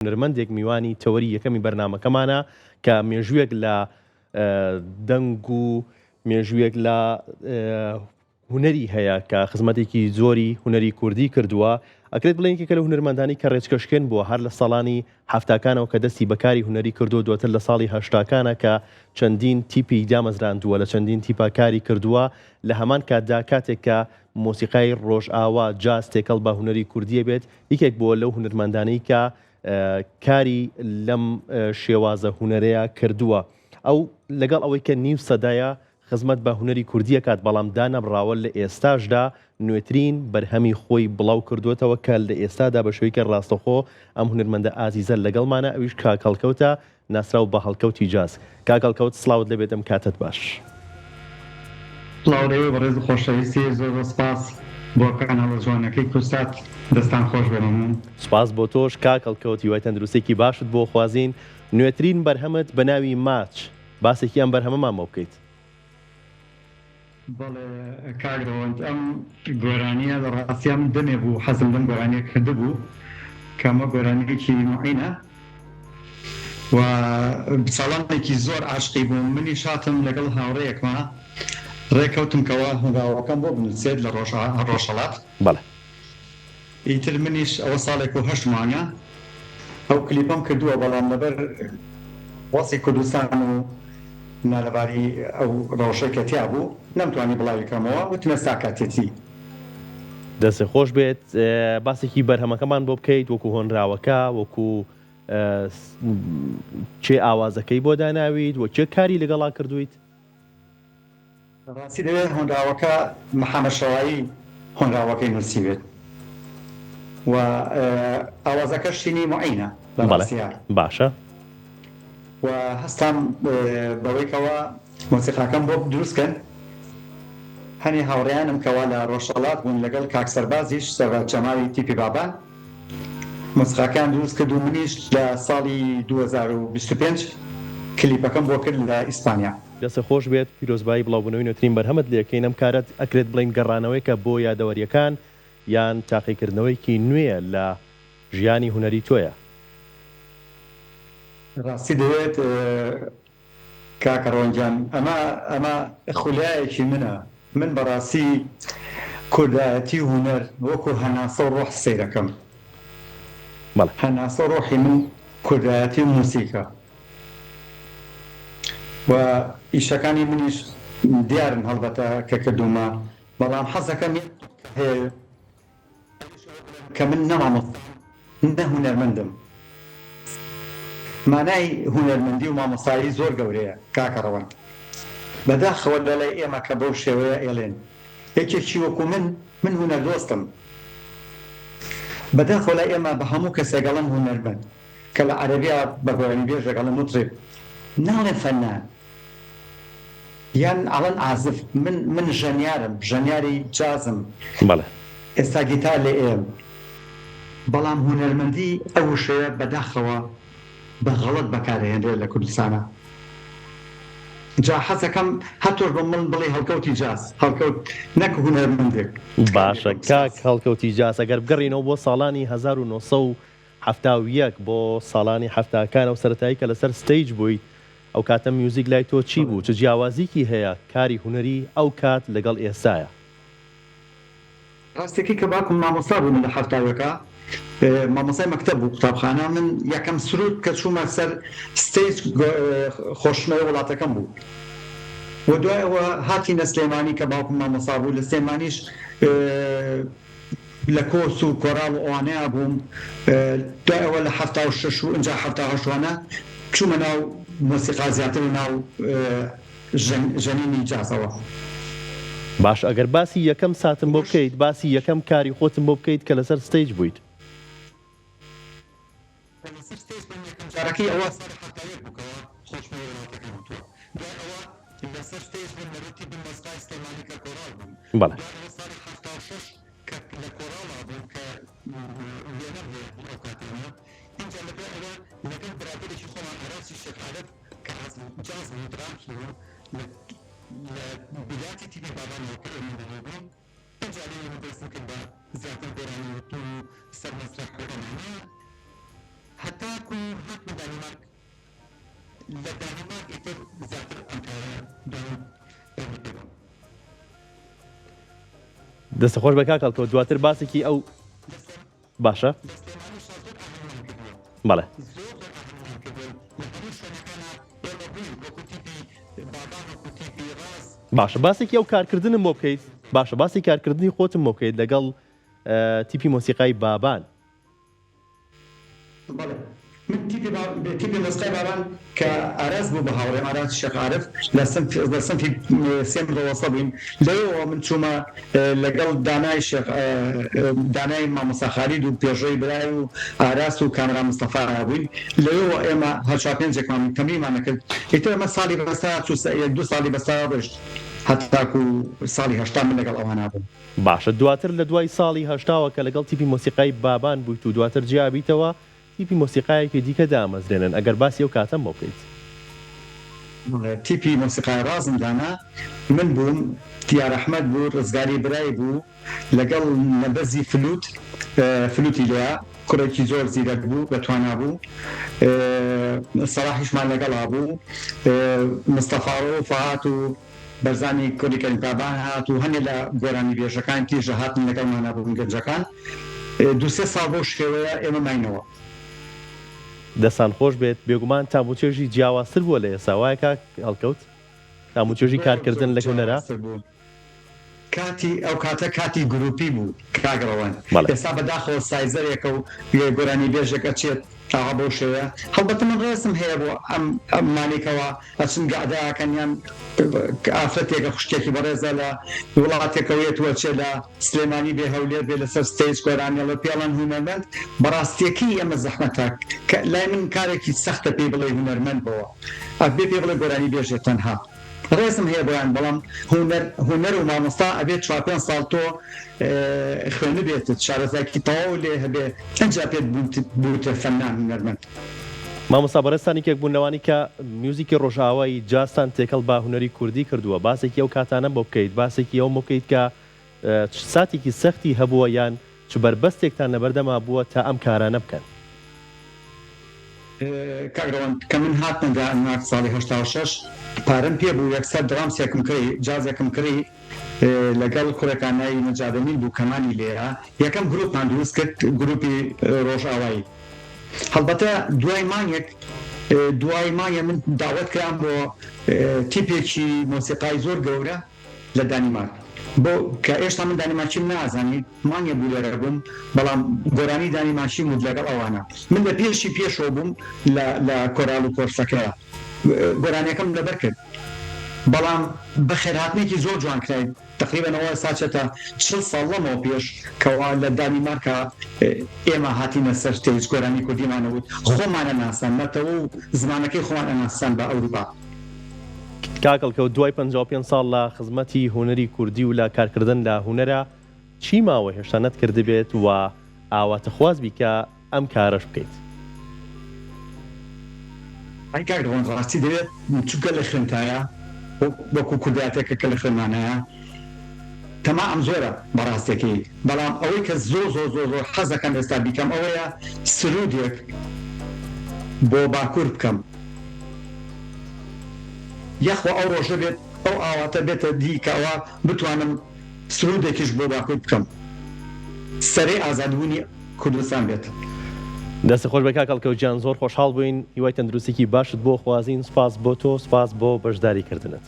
هونەرمەندێک میوانی تەوەری یەکەمی بەرنامەکەمانە کە مێژوویەک لە دەنگ و مێژوویەک لە هونەری هەیە کە خزمەتێکی زۆری هونەری کوردی کردووە ئەکرێت بڵێن یەکێکە لە هونەرمەندانی کە ڕێچکەشکێن بووە هەر لە ساڵانی حەفتاکانەوە کە دەستی بەکاری هونەری کردووە دواتر لە ساڵی هەشتاکانە کە چەندین تیپی دامەزراندووە لە چەندین تیپا کاری کردووە لە هەمان کاتدا کاتێک کە مۆسیقای ڕۆژئاوا جاز تێکەڵ بە هونەری کوردیە بێت یەکێک بووە لەو هونەرمەندانەی کە کاری لەم شێوازە هونەرەیە کردووە. ئەو لەگەڵ ئەوەی کە نیو سەدایە خزمەت بە هونەری کوردی ئەکات بەڵام دانەبڕاوە لە ئێستاشدا نوێترین بەرهەمی خۆی بڵاو کردووەتەوە کە لە ئێستادا بە شێوەیەکی ڕاستەوخۆ ئەم هونەرمەندە ئازیزە لەگەڵمانە ئەویش کاک هەڵکەوتە ناسراو بە هەڵکەوتی جاز. کاک هەڵکەوت سڵاوت لێبێت ئەم کاتەت باش. سڵاو لەئێوەی بەڕێز و خۆشەویستی زۆر زۆر سپاس بۆ کەناڵە جوانەکەی کوردسات دەستان خۆش بێ مەمنون. سوپاس بۆ تۆش کاک هەڵکەوت هیوای تەندروستیەکی باشت بۆ خوازین نوێترین بەرهەمت بەناوی ماچ باسێکی ئەم بەرهەمەمان بۆ بکەیت. بەڵێ کاک ڕەوەند ئەم گۆرانیە لە ڕاستیا من دەمێ بوو حەزم لەم گۆرانیە کردبوو کە ئەمە گۆرانیەکی موعینە و ساڵانێکی زۆر عاشقی بووم منیش هاتم لەگەڵ هاوڕێیەکما ڕێکەوتم کەوا هۆنراوەکەم بۆ بنووسێت لە ڕۆژهەڵات. بەڵێ. ئیتر منیش ئەوە ساڵێک و هەشت مانگە ئەو کلیپەم کردووە بەڵام لەبەر وەزعی کوردستان و نالەباری ئەو ڕەوشەی کە تیا بوو نەمتوانی بڵاوی کەمەوە وتم ئێستا کاتیەتی. دەستت خۆش بێت باسێکی بەرهەمەکەمان بۆ بکەیت وەکو هۆنراوەکە وەکو کێ ئاوازەکەی بۆ داناویت وە کێ کاری لەگەڵا کردوویت؟ ڕاستی دەوێت هۆنراوەکە محەمەد شەوایی هۆنراوەکەی نووسیبێت و ئاوازەکەش شینی موعینە لە بەڵێ ڕاستیا. باشە. و هەستام بەوەی کەوا مۆسیقاکەم بۆ دروست کەن هەنێ هاوڕێیانم کەوا لە ڕۆژهەڵات بوون لەگەڵ کاک سەربازیش سەرباز جەمالی تیپی بابان مۆسیقاکەیان دروست کرد و منیش لە ساڵی 2025 کلیپەکەم بۆ کرد لە ئیسپانیا. دەستت خۆش بێت، پیرۆزبایی بڵاوبوونەوەی نوێترین بەرهەمت لێ ئەکەین، ئەم کارەت ئەکرێت بڵێین گەڕانەوەیەکە بۆ یادەوەرییەکان یان تاقیکردنەوەیەکی نوێیە لە ژیانی هونەری تۆیە؟ ڕاستی دەوێت کاکە ڕەوەند گیان ئەمە ئەمە خولیایەکی منە من بەڕاستی کوردایەتی و هونەر وەکو هەناسە و ڕۆح سەیرەکەم بەڵێ. هەناسە و ڕۆحی من کوردایەتی و موسیکە. و ئیشەکانی منیش دیارن هەڵبەتە کە کردوومە بەڵام حەزەکەم یەک نوکتە هەیە ئەویش ئەوە بڵێم کە من نە مامۆستام نە هونەرمەندم مانای هونەرمەندی و مامۆستایی زۆر گەورەیە کاکە ڕەوەند بەداخەوە لەلای ئێمە کە بەو شێوەیە ئێڵێن یەکێکی وەکو من من هونەردۆستم بەداخەوە لای ئێمە بە هەموو کەسێک ئەڵێن هونەرمەند کە لە عەرەبیا بە گۆرانیبێژێک ئەڵێن مطرب ناڵێن فەنان یان ئەڵێن عازف من من ژەنیارم ژەنیاری جازم بەڵێ. ئێستا گیتار لێ ئێم بەڵام هونەرمەندی ئەو وشەیە بەداخەوە بە غەڵەت بەکارئەهێنرێت لە کوردستانا جا حەزەکەم هەر تۆش بە من بڵێی هەڵکەوتی جاز هەڵکەوت نەک هونەرمەندێک تکام باشە لێکەم کاک سپاس. هەڵکەوتی جاز ئەگەر بگەڕێینەوە بۆ ساڵانی 1971 بۆ ساڵانی حەفتاکان ئەو سەرەتایی کە لەسەر stage بوویت ئەو کاتە میوزیک لای تۆ چی بەڵێ. بوو چ جیاوازیکی هەیە کاری هونەری ئەو کات لەگەڵ ئێستایا؟ ڕاستەکەی کە باوکم مامۆستا بوو من لە حەفتاویەکا مامۆستای مەکتەب بوو قوتابخانە من یەکەم سرود کە چوومە سەر stage خۆشمەوێ وڵاتەکەم بوو و دوای ئەوە هاتینە سلێمانی کە باوکم مامۆستا بوو لە سلێمانیش لە کۆرس و کۆراڵ و ئەوانەیا بووم دوای ئەوە لە 76 و ئینجا 78 وانە چوومە ناو مۆسیقا زیاتر و ناو ژەنینی جازەوە. باشە ئەگەر باسی یەکەم ساتم بۆ ئەوەش. بکەیت باسی یەکەم کاری خۆتم بۆ بکەیت کە لەسەر stage بوویت. کە لەسەر stage بووم یەکەم جارەکەی ئەوە ساڵی 71 بوو کەوا خۆشمەوێ وڵاتەکەم وتووە دوای ئەوە لەسەر stage بووم لە ڕووتی بن مەزقای سلێمانی کە کۆراڵ بووم بەڵێ. دوای ئەوە ساڵی 76 کە لە کۆراڵا بووم کە وێنەم هەیە هی ئەو کاتانە ئینجا لە دوای ئەوە لەگەڵ برادەرێکی خۆمان ئاراسی شێخ عەرەب کە جاز بوو درامکی بوو لە لە بیلاتی تیپی بابانەوە کە ئێمە لەوێ بووین ئینجا لەوێ من دەستم کرد بە زیاتر گۆرانی وتن و سەر مەسرەح و ئەمانە. هەتاکو هاتمە دانیمارک لە دانیمارک ئیتر زیاتر ئەم کارە دەوام پێ بووم. دەست خۆش بە کاک هەڵکەوت دواتر باسێکی ئەو باشە بەڵێ. باشە باسێکی ئەو کارکردنم بۆ بکەیت باشە باسی کارکردنی خۆتم بۆ بکەیت لەگەڵ تیپی مۆسیقای بابان. بەڵێ من تیپی با تیپی مۆسیقای بابان کە ئاراس بوو بە هاوڕێم ئاراس شێخ عارف لە سنف لە سنفی سێم متەوەستە بووین لەوێوە من چوومە لەگەڵ دانای شێخ دانای مامۆستا خالید و پێشڕەوی برای و ئاراس و کامەران مستەفا بووین لەوێوە ئێمە هەر چوار پێنجێکمان بووین تەمرینمان ئەکرد ئیتر ئەمە ساڵی بەسا چوو یەک دوو ساڵی بەسا ڕۆیشت هەتاکوو ساڵی 80 من لەگەڵ ئەوانە بووم. باشە دواتر لە دوای ساڵی هەشتاوە کە لەگەڵ تیپی مۆسیقای بابان بوویت و دواتر جیا بیتەوە تیپی مۆسیقایەکی دیکە دامەزرێنن ئەگەر باسی ئەو کاتەم بۆ بکەیت. بەڵێ تیپی مۆسیقای ڕازم دانا من بووم دیار ئەحمەد بوو ڕزگاری برای بوو لەگەڵ نەبەزی فلوت فلوتی لێیا کوڕێکی زۆر زیرەک بوو بە توانا بوو سەڵاحیشمان لەگەڵا بوو مستەفا ڕەئوف هات و بەرزانی کوڕی کەریم بابان هات و هەنێ لە گۆرانیبێژەکان تیژە هاتن لەگەڵمانا بوون گەنجەکان دوو سێ ساڵ بەو شێوەیە ئێمە ماینەوە. دەستان خۆش بێت، بێگومان تام و چێژی جیاوازتر بووە لە ئێستا وایە کاک هەڵکەوت؟ تام و چێژی زۆر کارکردن زۆر لە هونەرا؟ جیاوازتر بوو. کاتی ئەو کاتە کاتی گروپی بوو کاک ڕەوەند بەڵێ. ئێستا بەداخەوە سایزەرێکە و گۆرانیبێژێک ئەچێت ئاوا بەو شێوەیە هەڵبەتە من ڕێزم هەیە بۆ ئەم ئەمانەی کەوا ئەچن گەعدە ئەکەن یان ئافرەتێکە خوشکێکی بەڕێزە لە وڵاتێکەوە یەت و ئەچێ لە سلێمانی بێ هەولێر بێ لەسەر stage گۆرانی ئەڵێ پێ ئەڵێن هونەرمەند بەڕاستیەکەی ئەمە زەحمەتە کە لای من کارێکی سەختە پێی بڵێی هونەرمەند بۆوە ئەبێ پێی بڵێ گۆرانی بێژێ تەنها ڕێزم هەیە بۆیان بەڵام هونەر هونەر و مامۆستا ئەبێت چوار پێنج ساڵ تۆ خوێنبێتت شارەزایەکی تەواو لێ هەبێ ئەنجا پێت بوترێ فەنان هونەرمەند. مامۆستا بەڕێزتان یەکێک بوون لەوانەی کە میوزیکی ڕۆژئاوای جازتان تێکەڵ بە هونەری کوردی کردووە باسێکی ئەو کاتانەم بۆ بکەیت باسێکی ئەوەم بۆ بکەیت کە چ ساتێکی سەختی هەبووە یان چ بەربەستێکتان لەبەردەما بووە تا ئەم کارانە بکەن؟ کاک ڕەوەند کە من هاتمە دانمارک ساڵی 86 پارەم پێ بوو یەکسەر درامسێکم کڕی جازێکم کڕی لەگەڵ کوڕێکا ناوی نەجادەمین بوو کەمانی لێیە یەکەم گروپمان دروست کرد گروپی ڕۆژئاوایی هەڵبەتە دوای مانگێک دوای مانگێ من داوەت کرام بۆ تیپێکی مۆسیقای زۆر گەورە لە دانیمارک بۆ کە ئێشتا من دانیمارکیم نازانی مانگێ بوو لێرە بووم بەڵام گۆرانی دانیمارکیم وت لەگەڵ ئەوانە من لە پێشی پێشەوە بووم لە لە کۆراڵ و کۆرسەکەیا گۆرانیەکەم لەبەر کرد بەڵام بەخێرهاتنێکی زۆر جوان کرای تەقریبەن ئەوە ئێستا چێتە 40 ساڵ لەمەوە پێش کەوا لە دانیمارکا ئێمە هاتینە سەر stage گۆرانی کوردیمان وت خۆمان ئەناسان نەتەوە و زمانەکەی خۆمان ئەناسان بە ئەوروپا. کاک هەڵکەوت دوای 55 ساڵ لە خزمەتی هونەری کوردی و لە کارکردن لە هونەرا چی ماوە هێشتا نەتکردبێت و ئاواتەخواز بی کە ئەم کارەش بکەیت؟ ئەی کاک ڕەوەند ڕاستی دەوێت چونکە لە خوێنتایە وەکو کوردایەتێکە کە لە خوێنمانایە تەماعم زۆرە بە ڕاستەکەی بەڵام ئەوەی کە زۆر زۆر زۆر زۆر حەزەکەم ئێستا بیکەم ئەوەیە سرودێک بۆ باکور بکەم یاخوا ئەو ڕۆژە بێت ئەو ئاواتە بێتە دی کە ئەوا بتوانم سرودێکیش بۆ باکور بکەم سەرەی ئازادبوونی کوردستان بێت. دەستت خۆش بێت کاک هەڵکەوت گیان زۆر خۆشحاڵ بووین هیوای تەندروستیکی باشت بۆ خوازین سوپاس بۆ تۆ سوپاس بۆ بەشداری کردنت.